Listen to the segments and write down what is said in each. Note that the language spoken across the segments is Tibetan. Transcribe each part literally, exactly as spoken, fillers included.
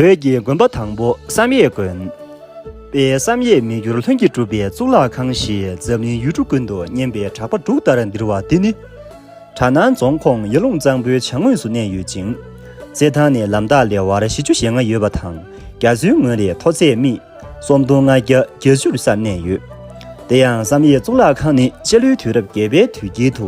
བོད་ཀྱི་དགོན་པ་དང་པོ་བསམ་ཡས་དགོན། དཔལ་བསམ་ཡས་མི་འགྱུར་ལྷུན་གྱིས་གྲུབ་པའི་གཙུག་ལག་ཁང་ཞེས་འཛམ་གླིང་ཡུལ་གྲུ་ཀུན་ཏུ་སྙན་པའི་གྲགས་པ་འབྲུག་ལྟར་ལྡིར་བ་འདི་ནི། གྲ་ནང་རྫོང་ཁོངས་ཡར་ཀླུང་གཙང་པོའི་བྱང་ངོས་སུ་གནས་ཡོད་ཅིང་། རྩེད་ཐང་ནས་ལམ་ཐག་ལེ་བར་བཞི་བཅུ་ཞེ་ལྔ་ཡོད་པ་དང་། རྒྱ་མཚོའི་ངོས་ལས་མཐོ་ཚད་སྨི་སུམ་སྟོང་ལྔ་བརྒྱ་བརྒྱད་ཅུ་སར་གནས་ཡོད། དེ་ཡང་བསམ་ཡས་གཙུག་ལག་ཁང་ནི་སྤྱི་ལོའི་དུས་རབས་བརྒྱད་པའི་དུས་དཀྱིལ་དུ།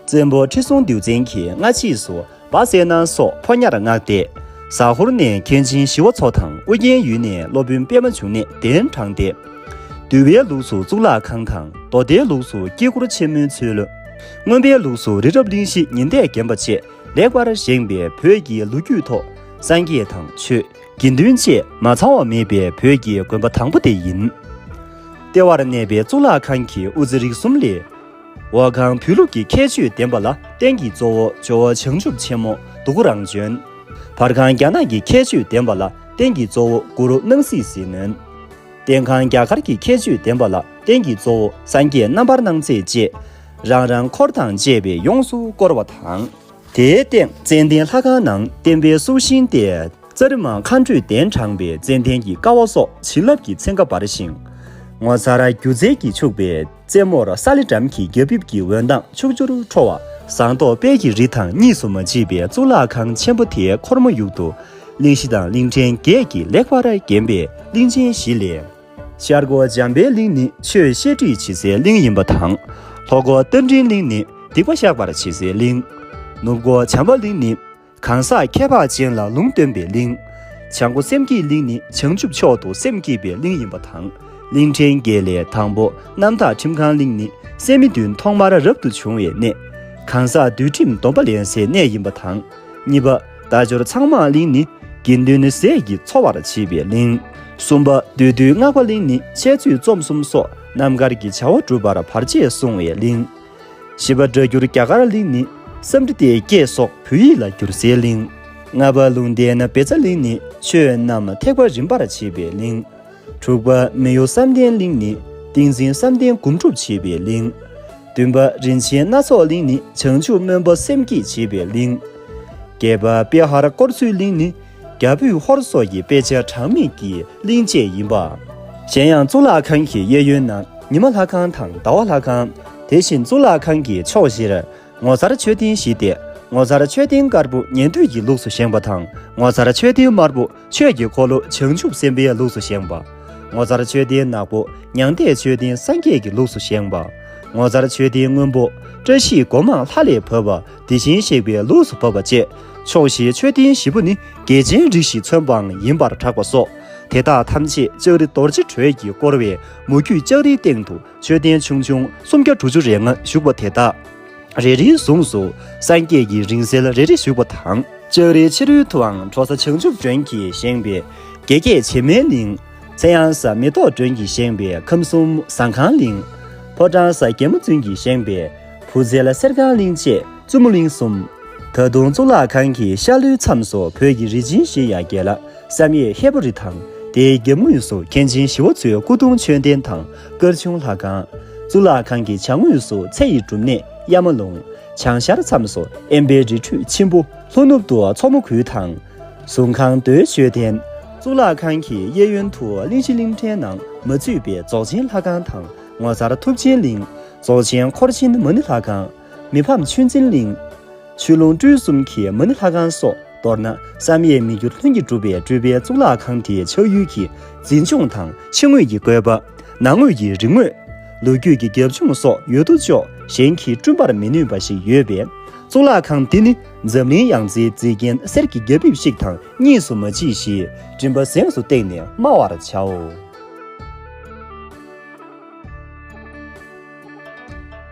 བཙན་པོ་ཁྲི་སྲོང་ལྡེའུ་བཙན་གྱིས་སྔ་ཕྱིས་སུ་སྦ་གསལ་སྣ་སོགས་ཕོ་ཉར་མངགས་ཏེ། ཟ་ཧོར་ནས་མཁན་ཆེན་ཞི་བ་འཚོ་དང་ཨུ་རྒྱན་ཡུལ་ནས་སློབ་དཔོན་པད་མ་འབྱུང་གནས་གདན་དྲངས་ཏེ། འདུལ་བའི་ལུགས་སུ་གཙུག་ལག་ཁང་དང་། མདོ་སྡེའི་ལུགས་སུ་དཀྱིལ་འཁོར་ཆེན་མོའི་ཚུལ། མངོན་པའི་ལུགས་སུ་རི་རབ་གླིང་བཞི་ཉི་ཟླས་བརྒྱན་པ་བཅས་ལེགས་པར་བཞེངས་པའི་བོད་ཀྱི་ལོ་རྒྱུས་ཐོག་སངས་རྒྱས་དང་ཆོས། དགེ་འདུན་བཅས་མ་ཚང་བ་མེད་པའི་བོད་ཀྱི་དགོན་པ་དང་པོ་དེ་ཡིན། ལྟེ་བར་གནས་པའི་གཙུག་ལག་ཁང་གི་དབུ་རྩེ་རིགས་གསུམ་ལས། འོག་ཁང་བོད་ལུགས་ཀྱི་ཁྱད་ཆོས་ལྡན་པ་ལ་རྟེན་གྱི་གཙོ་བོ་ཇོ་བོ་བྱང་ཆུབ་ཆེན་མོ་གདུགས་དཀར་རང་བྱོན། བར་ཁང་རྒྱ་ནག་གི་ཁྱད་ཆོས་ལྡན་པ་ལ་རྟེན་གྱི་གཙོ་བོ་གུ་རུ་སྣང་སྲིད་ཟིལ་གནོན། སྟེང་ཁང་རྒྱ་གར་གྱི་ཁྱད་ཆོས་ལྡན་པ་ལ་རྟེན་གྱི་གཙོ་བོ་སངས་རྒྱས་རྣམ་པར་སྣང་མཛད་བཅས། རང་རང་འཁོར་དང་བཅས་པས་ཡོངས་སུ་བསྐོར་བ་དང་། དེའི་སྟེང་ཙན་དན་ལྷ་ཁང་ནང་བསྟན་པའི་སྲོག་ཤིང་སྟེ། ཙཱ་རི་མ་མཁའ་འགྲོས་གདན་དྲངས་པའི་ཙན་དན་གྱི་ཀ་བ་སོགས་བྱིན་རླབས་ཀྱི་ཚན་ཁ་འབར་ཞིང་། ངོ་མཚར་སྒྱུ་རྩལ་གྱིས་ཕྱུག་པའི་རྩེ་མོར་ས་ལེ་སྦྲམ་གྱི་རྒྱ་ཕིབས་ཀྱི་འོད་མདངས་ཕྱོགས་བཅུར་འཕྲོ་བ། ཟངས་མདོག་དཔལ་གྱི་རི་དང་གཉིས་སུ་མ་མཆིས་པའི་གཙུག་ལག་ཁང་ཆེན་པོ་དེའི་འཁོར་མོ་ཡུག་ཏུ་གླིང་བཞི་དང་གླིང་ཕྲན་བརྒྱད་ཀྱིས་ལེགས་པར་བརྒྱན་པའི་གླིང་ཆེན་བཞི་ལས། ཤར་སྒོ་འཇམ་པའི་གླིང་ནི་ཆོས་བཤད་ཁྲིད་བྱེད་སའི་གླིང་ཡིན་པ་དང་། ལྷོ་སྒོ་རྟ་མགྲིན་གླིང་ནི་སྡིག་པ་བཤགས་པར་བྱེད་སའི་གླིང་། ནུབ་སྒོ་བྱམས་པ་གླིང་ནི་གང་ཟག་ཁྱད་འཕགས་ཅན་ལ་ལུང་སྟོན་པའི་གླིང་། བྱང་སྒོ་སེམས་བསྐྱེད་གླིང་ནི་བྱང་ཆུབ་མཆོག་ཏུ་སེམས་བསྐྱེད་པའི་གླིང་ཡིན་པ་དང་། གླིང་ཕྲན་བརྒྱད་ལས་དང་པོ་རྣམ་དག་ཁྲིམས་ཁང་གླིང་ནི་སད་མི་བདུན་ཐོག་མར་རབ་ཏུ་བྱུང་བའི་གནས། གང་ཟག་འདུལ་ཁྲིམས་སྡོམ་པ་ལེན་སའི་གནས་ཡིན་པ་དང་། གཉིས་པ་རྟ་མཆོག་ཚང་མང་གླིང་ནི་དགེ་འདུན་ཟས་ཀྱིས་འཚོ་བར་བྱེད་པའི་གླིང་། གསུམ་པ་བདུད་འདུལ་སྔགས་པ་གླིང་ནི་འཆད་རྩོད་རྩོམ་གསུམ་སོགས་རྣམ་དཀར་གྱི་བྱ་བ་སྒྲུབ་པར་བར་ཆད་སྲུང་བའི་གླིང་། བཞི་པ་སྒྲ་བསྒྱུར་རྒྱ་གར་གླིང་ནི་སཾ་སྐྲྀ་ཏའི་སྐད་སོགས་བོད་ཡིག་ལ་བསྒྱུར་སའི་གླིང་། ལྔ་པ་ལུང་བསྟན་བེ་ཙ་གླིང་ནི་ཆོས་རྣམས་ཐེག་པ་རིམ་པར་བྱེད་པའི་གླིང་། དྲུག་པ་མི་གཡོ་བསམ་གཏན་གླིང་ནི་ཏིང་འཛིན་བསམ་གཏན་སྒོམ་སྒྲུབ་བྱེད་པའི་གླིང་། བདུན་པ་རིན་ཆེན་སྣ་ཚོགས་གླིང་ནི་བྱང་ཆུབ་སྨོན་པ་སེམས་བསྐྱེད་བྱེད་པའི་གླིང་། བརྒྱད་པ་པེ་ཧར་དཀོར་མཛོད་གླིང་ནི་རྒྱ་བོད་ཧོར་སོགས་ཀྱི་དཔེ་ཆ་གྲངས་མེད་ཀྱི་གླིང་བཅས་ཡིན་པ། གཞན་ཡང་གཙུག་ལག་ཁང་གི་གཡས་གཡོན་ན་ཉི་མ་ལྷ་ཁང་དང་ཟླ་བ་ལྷ་ཁང་། དེ་བཞིན་གཙུག་ལག་ཁང་གི་ཕྱོགས་བཞིར་ངོ་མཚར་མཆོད་རྟེན་བཞི་སྟེ། ངོ་མཚར་མཆོད་རྟེན་དཀར་པོ་ཉན་ཐོས་ཀྱི་ལུགས་སུ་བཞེངས་པ་དང་། ངོ་མཚར་མཆོད་རྟེན་དམར་པོ་ཆོས་ཀྱི་འཁོར་ལོ་བྱང་ཆུབ་སེམས་དཔའི་ལུགས་སུ་བཞེངས་པ། ངོ་མཚར་མཆོད་རྟེན་ནག་པོ་མྱང་འདས་མཆོད་རྟེན་སངས་རྒྱས་ཀྱི་ལུགས་སུ་བཞེངས་པ། ངོ་མཚར་མཆོད་རྟེན་སྔོན་པོ་བཀྲ་ཤིས་སྒོ་མང་ལྷ་ལས་བབས་པ་དེ་བཞིན་གཤེགས་པའི་ལུགས་སུ་བབས་པ་བཅས། ཕྱོགས་བཞིའི་མཆོད་རྟེན་བཞི་པོ་ནི་རྒྱལ་ཆེན་རིགས་བཞི་ཚོན་པའང་ཡིན་པར་གྲགས་པ་སོགས། དེ་དག་ཐམས་ཅད་ལྕགས་རི་རྡོ་རྗེ་གྲོལ་གྱིས་བསྐོར་བའི་མུ་ཁྱུད་ལྕགས་རིའི་སྟེང་དུ་མཆོད་རྟེན་ཆུང་ཆུང་སུམ་བརྒྱ་དྲུག་ཅུ་རེ་ལྔ་བཞུགས་པ་དེ་དག་རེ་རེའི་གཟུངས་སུ་སངས་རྒྱས་ཀྱི་རིང་བསྲེལ་རེ་རེ་བཞུགས་པ་དང་། ལྕགས་རིའི་ཕྱི་རོལ་དུའང་གྲོ་ས་བྱང་ཆུབ་སྒྲོན་གྱིས་བཞེངས་པའི་དགེ་རྒྱས་བྱེ་མའི་གླིང་། ཚེ་གཡང་ས་མེ་ཏོག་སྒྲོན་གྱིས་བཞེངས་པའི་ཁམས་གསུམ་ཟངས་ཁང་གླིང་། ཕོ་བྲང་ས་རྒྱལ་མོ་བཙུན་གྱིས་བཞེངས་པའི་བུ་ཚལ་གསེར་ཁང་གླིང་བཅས་བཙུན་མོ་གླིང་གསུམ། ད་དུང་གཙུག་ལག་ཁང་གི་ཤར་ལྷོའི་མཚམས་སུ་བོད་ཀྱི་རིགས་ཆེན་བཞི་ཡ་གྱལ། བསམ་ཡས་ཧས་པོ་རི་དང་། དེའི་རྒྱབ་ངོས་སུ་མཁན་ཆེན་ཞི་བ་འཚོའི་སྐུ་གདུང་མཆོད་རྟེན་དང་དཀར་ཆུང་ལྷ་ཁང་། གཙུག་ལག་ཁང་གི་བྱང་ངོས་སུ་ཚེ་ཡི་སྒྲུབ་གནས་གཡའ་མ་ལུང་། བྱང་ཤར་མཚམས་སུ་དབེན་པའི་རི་ཁྲོད་ཆེན་པོ། ལྷོ་ནུབ་ཏུ་མཚོ་མོ་ཁུལ་དང་། གཟུངས་ཁང་མདོའི་མཆོད་རྟེན། གཙུག་ལག་ཁང་གི་གཡས་གཡོན་དུ་གླིང་བཞི་གླིང་ཕྲན་ནང་མ་ཚུད་པའི་རྫོགས་ཆེན་ལྷ་ཁང་དང་ངོ་མཚར་ཐུབ་ཆེན་གླིང་། རྫོགས་ཆེན་འཁོར་ཆེན་མ་ཎི་ལྷ་ཁང་། མི་ཕམ་ཆོས་འཛིན་གླིང་། ཆོས་ལུང་སྤྲུལ་གསུམ་གྱི་མ་ཎི་ལྷ་ཁང་སོགས། མདོར་ན་བསམ་ཡས་མི་འགྱུར་ལྷུན་གྱིས་གྲུབ་པའི་སྤྲུལ་པའི་གཙུག་ལག་ཁང་དེའི་ཆགས་ཡུལ་གྱི་འཛིན་སྐྱོང་དང་ཕྱི་ངོས་ཀྱི་བཀོད་པ། ནང་ངོས་ཀྱི་རིག་དངོས། ལོ་རྒྱུས་ཀྱི་རྒྱབ་ལྗོངས་སོགས་ཡོད་དོ་ཅོག་གཞན་གྱིས་བསྐྲུན་པར་མི་ནུས་པ་ཞིག་ཡོད་པས། གཙུག་ལག་ཁང་འདི་ནི་འཛམ་གླིང་ཡང་རྩེའི་མཛེས་རྒྱན་གསེར་གྱི་རྒྱ་ཕིབས་ཤིག་དང་གཉིས་སུ་མ་མཆིས་ཞེས་མགྲིན་པ་གཟེངས་སུ་བཏེགས་ནས་སྨྲ་བར་བྱའོ།